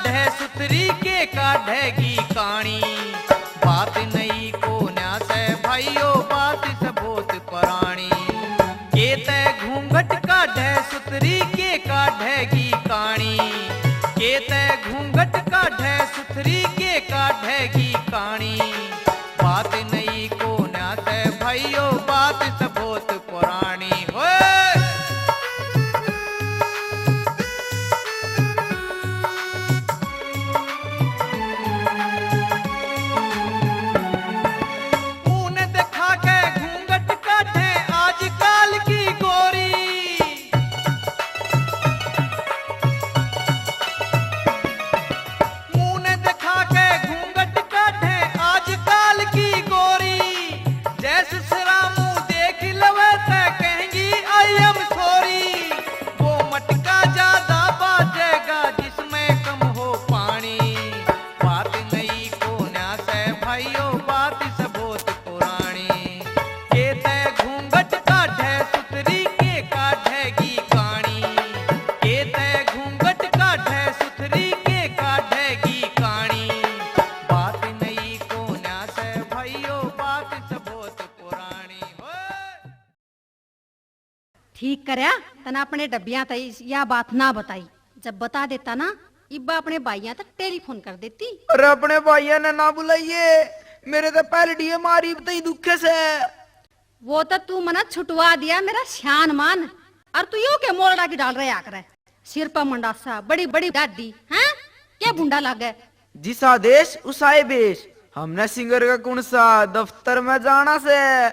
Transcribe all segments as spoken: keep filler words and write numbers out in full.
काढ़ै सुथरी के काढ़ैगी काणी। बात नई कोन्या सै भाइयों, बात सै बहुत पुराणी। के तै घूंघट काढ़ै सुथरी के काढ़ैगी काणी। के तै घूंघट काढ़ै सुथरी के काढ़ैगी काणी। बात नई कोन्या सै भाइयों, बात सै बहुत पुराणी। होए। ऊन दिखा के घूंघट काढ़े आजकल की गोरी। मुंह ने दिखा के घूंघट काढ़े आजकल की गोरी। जै ससुरा मुंह देख लवे तै कहेंगी, "I am sorry।" वो मटका ज्यादा बाजेगा जिसमें कम हो पानी। बात नई कोन्या सै भाइयों, बात सै बहुत पुराणी। के तै घूंघट काढ़ै सुथरी के काढ़ैगी काणी। के तै घूंघट काढ़ै सुथरी के काढ़ैगी काणी। बात नई कोन्या सै भाइयों, बात सै बहुत पुराणी। हो। ठीक करया, तन्नै अपने डब्बियां तै इस, या बात ना बताई। जब बता देता ना, इब्बा अपने भाइयां तक टेलीफोन कर देती। अरे अपने भाइयां ने ना बुलाइए, मेरे तो पहलड़िए मारी तई दुखे से। वो तो तू मना छुटवा दिया मेरा श्यान मान, और तू यो के मोरड़ा की डाल रहे आकर सिर पर मंडासा, बड़ी बड़ी डाडी, हैं? के भुंडा लागे? जिसा देश उसाए बेश, हमने सिंगर का कौन सा दफ्तर में जाना से।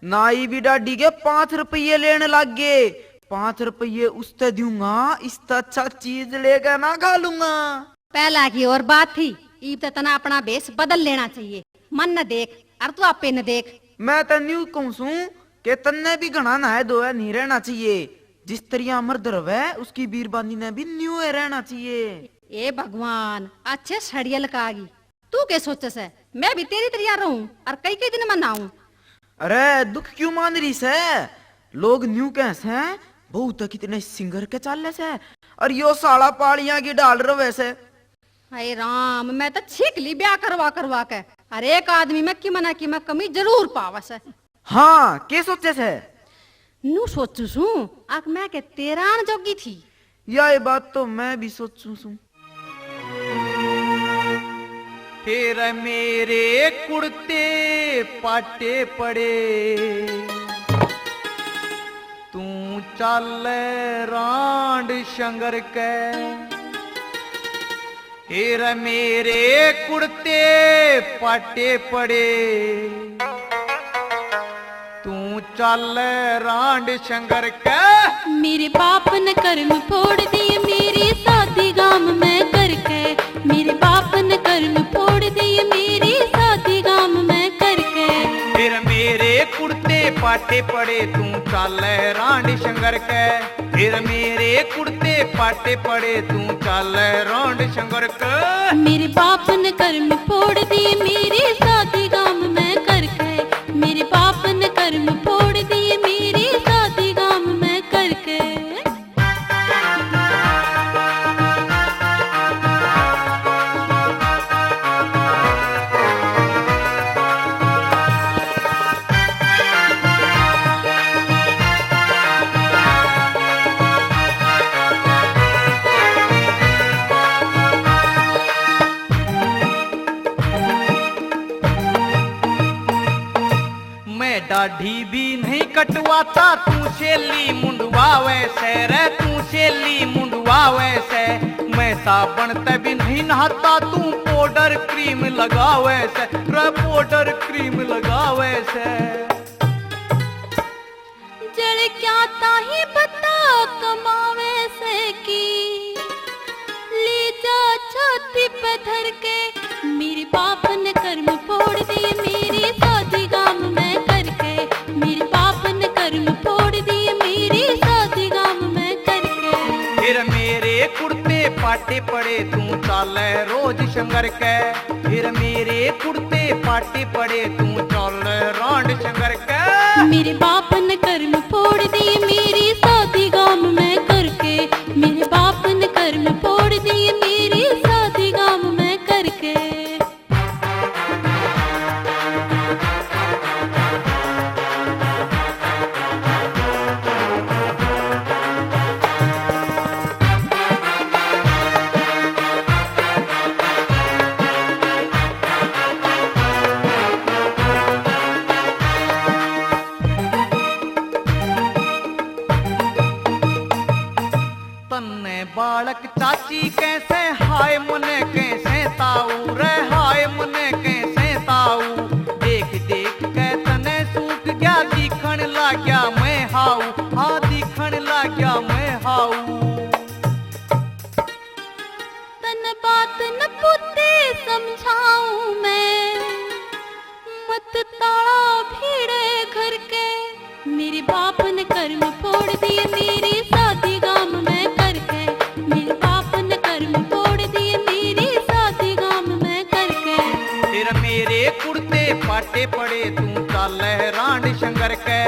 नाई भी डाडी के पाँच रुपये लेने लग गए। पाँच रुपये उसते दूंगा, इससे अच्छा चीज लेके ना खा लूंगा। पहला की और बात थी, इब तो तना अपना भेष बदल लेना चाहिए। मन न देख, और तू आपे न देख। मैं तो न्यू कहूँ सूं के तन्ने भी घना नहाए धोए नहीं रहना चाहिए। जिस तरिया मर्द रवे, उसकी बीरबानी ने भी न्यू ए रहना चाहिए। ए भगवान, अच्छे सड़ियल का आ गई। तू के सोचे से? मैं भी तेरी तरिया रहूं और कई कई दिन में नहाऊं। अरे, दुख क्यों मान रही से? लोग न्यू कह से, "बहू तो कितने सिंगर के चाले से, और यो साला पालियां की डाल रवे से।" हाय राम, मैं तो छीक ली ब्याह करवा करवा के। हर एक आदमी में किमे ना किमे कमी जरूर पावे से। हाँ, के सोचे से? नू सोचू सूं, आख मैं के तेरा आन जोगी थी। या ये बात तो मैं भी सोचू सूं। फिर मेरे कुर्ते पाटे पड़े, तू चाल रांड शंगर के। फिर मेरे कुर्ते पाटे पड़े, तू चाल रांड शंगर के। मेरे बाप ने कर्म फोड़ दिए मेरी शादी गाम में करके। मेरे बाप ने कर्म फोड़ दिए मेरी शादी गाम में करके। फिर मेरे कुर्ते पाटे पड़े, तू चाल रांड शंगर के। फिर मेरे कुर्ते पाटे पड़े, तू चाल रांड शंगर के। मेरे बाप ने कर्म फोड़ दिए मेरी शादी गाम में करके। मेरे बाप ने कर्म फोड़ दिए मेरी शादी गाम में करके। मैं दाढ़ी भी नहीं कटवाता, तू सेली मुंडवावे से रे, तू सेली मुंडवावे से। मैं साबण ते भी नहीं नहाता, तू पाउडर क्रीम लगावे से रे, पाउडर क्रीम लगावे से। जड़ क्या ताही बता कमावे से की, ले जा छाती पे धर के। मेरे बाप ने कर्म फोड़ दिए मेरी शादी गाम में करके। मेरे बाप ने कर्म फोड़ दिए मेरी शादी गाम में करके। फिर मेरे कुर्ते पाटे पड़े, तू चाले रोज शंगर के। फिर मेरे कुर्ते पाटे पड़े, तू चाले रांड शंगर के। मेरे बाप ने कर्म फोड़ दिए मेरी शादी गाम में करके। मेरे बाप ने कर्म फोड़ दिए मेरी शादी ची कैसे हाय मने कैसे ताऊ रे, हाय मने कैसे ताऊ। देख देख के तने सूख गया, दिखण लाग्या मैं हाऊ, हाँ दिखण लाग्या मैं हाऊ। तन बात न पुते समझाऊं मैं, मत ताला भिड़े घर के। मेरे बाप ने कर्म फोड़ दिए मेरी शादी गाम में करके। मेरे बाप ने कर्म फोड़ दिए मेरी शादी गाम में करके। फिर मेरे कुर्ते पाटे पड़े तू चाले रांड शंगर के।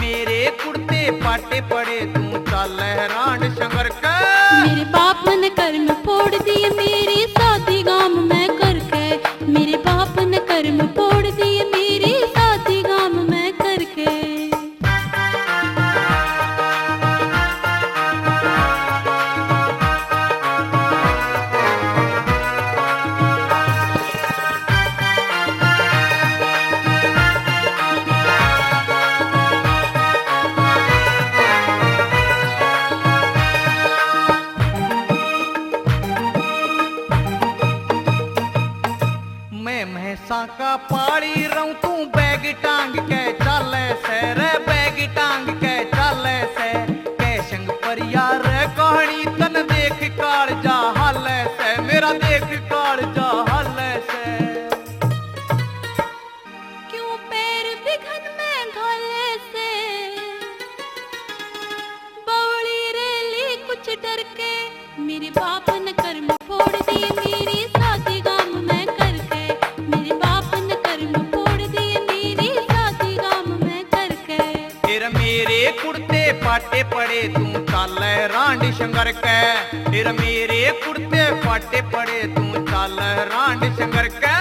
मेरे कुर्ते पाटे पड़े तू चाले रांड शंगर के। मेरे बाप ने कर्म फोड़ दिए मेरी शादी गाम में करके। मेरे बाप ने कर्म फोड़ दिए मेरी शादी गाम में करके। मैं भैंसा का पाली रहूं, तू बैग टांग के चाले से रे, बैग टांग के चाले से। कै संग परिया रे कहानी तन देख कालजा हाले से, मेरा देख कालजा हाले से। क्यों पैर बिघन में घाले से, बवली रेली कुछ डर के। मेरे बाप ने कर्म फोड़ दिए मेरी शादी गाम में करके। मेरे बाप ने कर्म फोड़ दिए मेरी शादी गाम में करके। फिर मेरे कुर्ते पाटे पड़े तू चाले रांड शंगर के। फिर मेरे कुर्ते पाटे पड़े तू चाले रांड शंगर के।